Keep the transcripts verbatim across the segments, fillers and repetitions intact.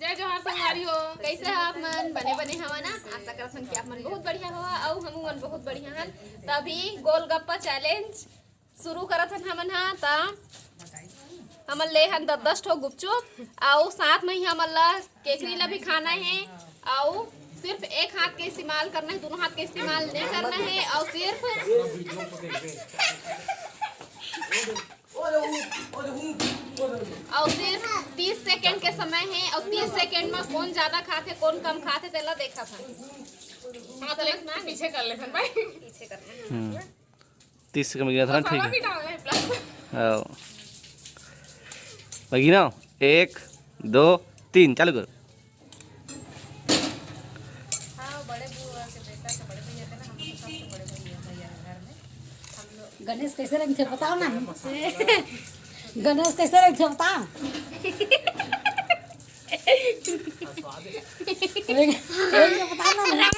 जय जोहार संगवारी हो, कैसे हो आप मन? बने बने हवा ना? आशा करत हन कि आप मन बहुत बढ़िया हवा, अउ हमू मन बहुत बढ़िया हन। त अभी गोलगप्पा चैलेंज शुरू करत हन हमन हा। त हमन ले हन दस दस ठो गुपचुप, अउ साथ में ही हमन ला केकरी ला भी खाना है, अउ सिर्फ एक हाथ के इस्तेमाल करना है, दोनों हाथ के इस्तेमाल नहीं करना है, अउ सिर्फ अउ सिर्फ तीस सेकंड के समय है, अउ तीस सेकंड में कौन ज्यादा खाथे, कौन कम खाथे, तेला देखा था। हाथ ले पीछे कर ले भाई। पीछे करना है। हम्म। तीस सेकंड में गिना था ना, ठीक है। भी डालना है प्लस। आओ। मैं गिनाओ, एक, दो, तीन, चालू करो। हाँ, बड़े बुआ के बेटा से, बड़े भैया के ना, हम लोग सबसे बड़े भैया, भैया के घर में। गणेश कैसे रंग थे बताओ ना। गणेश कैसे रंग थे बताओ। रंग, रंग थे बताओ ना।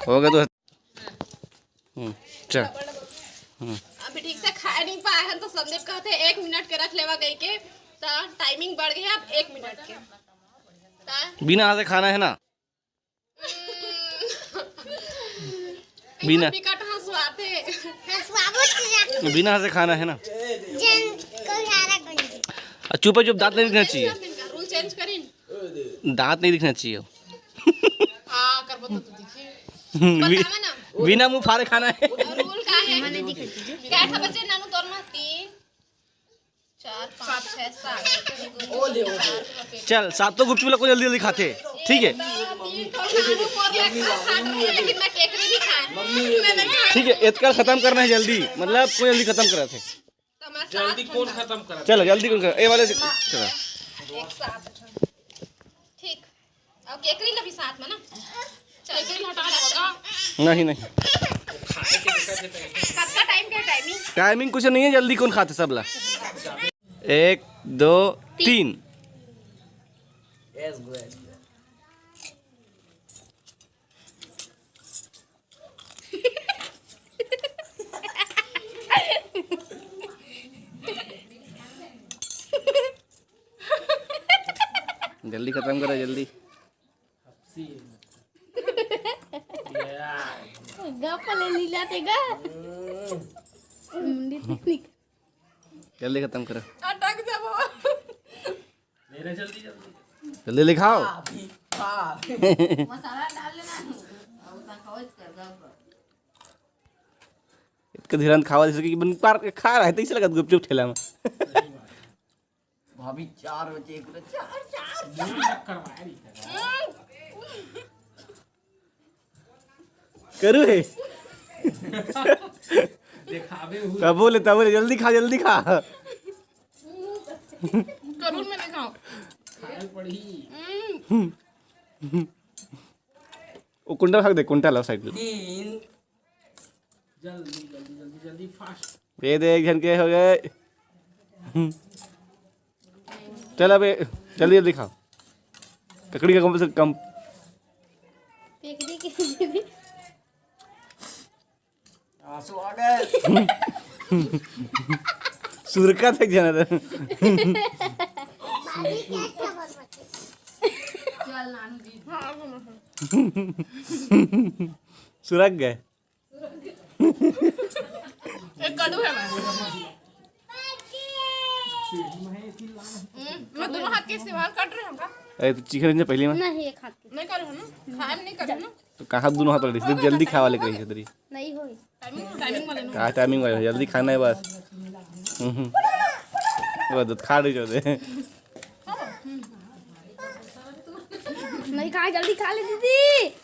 हो गया तो। हम्म, चल। हम्म। अभी ठीक से खा नहीं पाए हैं तो संदीप कहते एक मिनट के रख लेवा गई के, तो टाइमिंग बढ़ गई है अब एक मिनट के। तो बिना हाथ से खाना है ना। बिना बिकट हंसवाते। हंसवाबो चाहिए। बिना हाथ से खाना है ना। जेन को यारा कोनी। आ, चुपा चुप, दांत नहीं दिखना चाहिए। रूल चेंज करिन। दांत नहीं दिखना चाहिए। हाँ, करबो तो तू दिखे। बि-, बतावा ना। बिना मुंह फाड़े खाना है। और रूल का है? क्या था बच्चे, नानू तोर में तीन, चार, पाँच, छः, सात। चल, सातों गुपचुप ला को जल्दी जल्दी खाते, ठीक है? तीन ठो खानू मोर लगता खानू है, लेकिन मैं केकरी भी खाए। ठीक है, इतना खत्म करना है जल्दी, मतलब कोई जल्दी खत्म करा थे। तो मैं जल्दी सात कौन ठो खत्म करा? चलो जल्दी कौन करा? ए वाले से चलो। एक साथ। ठीक। और केकरी ला भी साथ में ना। चल, केकरी हटा दो का? नहीं, नहीं। कतका टाइम के टाइमिंग? टाइमिंग कुछ नहीं है, जल्दी कौन खाते सब ला। एक, दो, तीन। जल्दी खत्म करो, जल्दी। गप ले लीला ते गा। मुंडी ते निक-, जल्दी खत्म करो। अटक जाबो। मेरा जल्दी, जल्दी। जल्दी लिखाओ। मसाला डाल लेना। अब उतना खाओ इसका, गप। इतका धीरन खावा जैसे कि बन पार के खा रहा है, तो इसे लगा गुपचुप ठेला में। भाभी, चार बजे एक, चार, चार, चार। करू है। दिखावे हुए। तबो ले, तबो ले, जल्दी खा, जल्दी खा। करून में दिखाओ। खाए पड़ी। वो कुंडा रख दे, कुंडा ला साइड में। तीन। जल्दी, जल्दी, जल्दी, जल्दी, फास्ट। ये दे, एक जन के हो गए। चल अबे, जल्दी, जल्दी खाओ। ककड़ी का कम से कम। फेंक दी किसी ने भी। आंसू आ गए। सुरका थे एक जना था। चल नानू जी। सुरक गए। एक कड़ू है। हम्म, मैं दोनों हाथ के इस्तेमाल कर रहे हूँ का? अरे, तो चीख रहे थे पहली बार। नहीं, एक हाथ के। नहीं कर रहे हो ना? खाए में नहीं कर रहे हो ना? तो कहाँ दोनों हाथ पकड़ी? सिर्फ जल्दी खावा ले कही छतरी। नहीं होई। टाइमिंग, टाइमिंग वाले ना। कहाँ टाइमिंग वाले? जल्दी खाना है बस। हम्म। वो तो खा रही जो दे। नहीं खाए, जल्दी खा ले दीदी।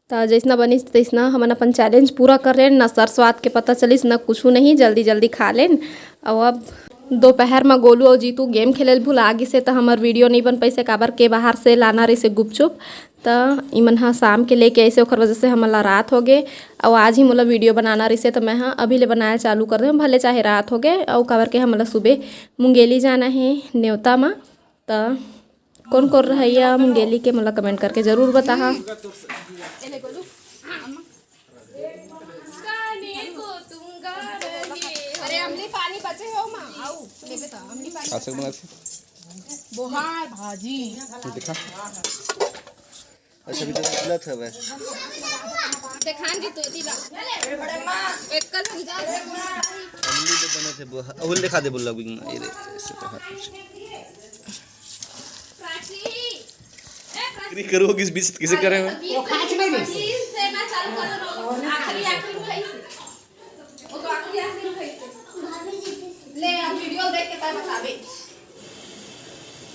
त जैसना बनिस तैसना हमन अपन चैलेंज पूरा कर लेन, ना सर स्वाद के पता चलिस, ना कुछु नहीं, जल्दी जल्दी खा लेन। अउ अब दोपहर म गोलू अउ जीतू गेम खेले ल भुला गिस हे, त हमर वीडियो नइ बन पाइस हे, काबर के बाहर से लाना रहिस हे गुपचुप। त इमन ह शाम के लेके आइसे, ओखर वजह से हमन ला रात हो गे। अउ आज ही मोला वीडियो बनाना रहिसे, त मैं ह अभी ले बनाए चालू कर देहूँ, भले चाहे रात हो गे। अउ काबर के हमन ला सुबह मुंगेली जाना हे नेवता म। त कौन कौन रहैया मुंगेली के, मोला कमेंट करके जरूर बताहा। अरे अमली पानी बचे हो माँ, आओ लेबे त अमली पानी। बोहार भाजी। देखा, अच्छा भी तो गलत है भाई। देखान जी तो दिला। एकल हम जा। अमली तो बने थे बोहा-, अहुल दिखा दे बोल लग। ये रे, ऐसे तो है। प्राची। ए, प्राची। करो किस बीच किसे करे हुए? वो खाच नहीं दे। से मैं चालू कर रहा हूँ। आखिरी, आखिरी में है इसे। वो तो आखिरी, आखिरी में है इसे। ले, अब वीडियो देख के तब बतावे।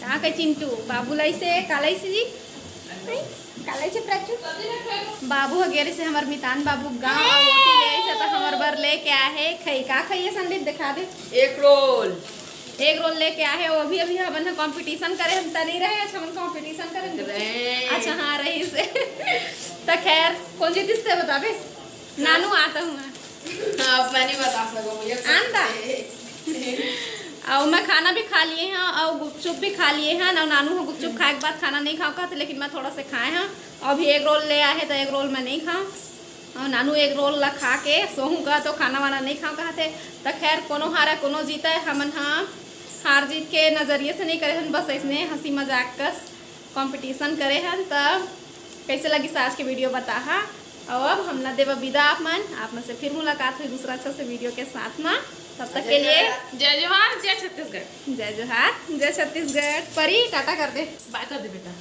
कहाँ के चिंटू? बाबू लाइसे, का लाइसे जी? हैं? का लाइसे प्राचू? बाबू ह गे रहिसे हमर मितान बाबू गाँव, अउ ओती ले आइसे त हमर बर लेके आए हे खई। का खई हे संदीप? दिखा दे। Egg roll. एग रोल लेके आए हे। वो भी अभी हमन ह कंपटीशन करे, हम त नहीं रहे, अच्छा हमन कंपटीशन करे। रहे। अच्छा हाँ, रहिसे। त खैर, कौन जीतिस ते बताबे? नानू आता हूँ मैं। आप मैं नहीं बता सको मुझे। आंदा। अउ मैं खाना भी खा लिए हैं अउ गुपचुप भी खा लिए हैं। अउ नानू ह गुपचुप खाए के बाद खाना नहीं खाओ कहते, लेकिन मैं थोड़ा से खाए हैं। अभी एग रोल ले आए हैं तो एग रोल मैं नहीं खाऊँ। अउ नानू एग रोल ला खा के सोहूँ का तो खाना वाना नहीं खाओ कहते। तो खैर, कोनो हारा कोनो जीता है, हमन हाँ हार जीत के नज़रिए से नहीं करे हन, बस ऐसने हंसी मजाक कस कंपटीशन करे हन। त कैसे लगिस आज के वीडियो बताहा। अउ अब हमला देवा विदा आप मन, आप मन से फिर मुलाकात हुई दूसरा अच्छा से वीडियो के साथ में। तब तक के लिए जय जोहार, जय छत्तीसगढ़। जय जोहार, जय छत्तीसगढ़। परी, टाटा कर दे। बाय कर दे बेटा।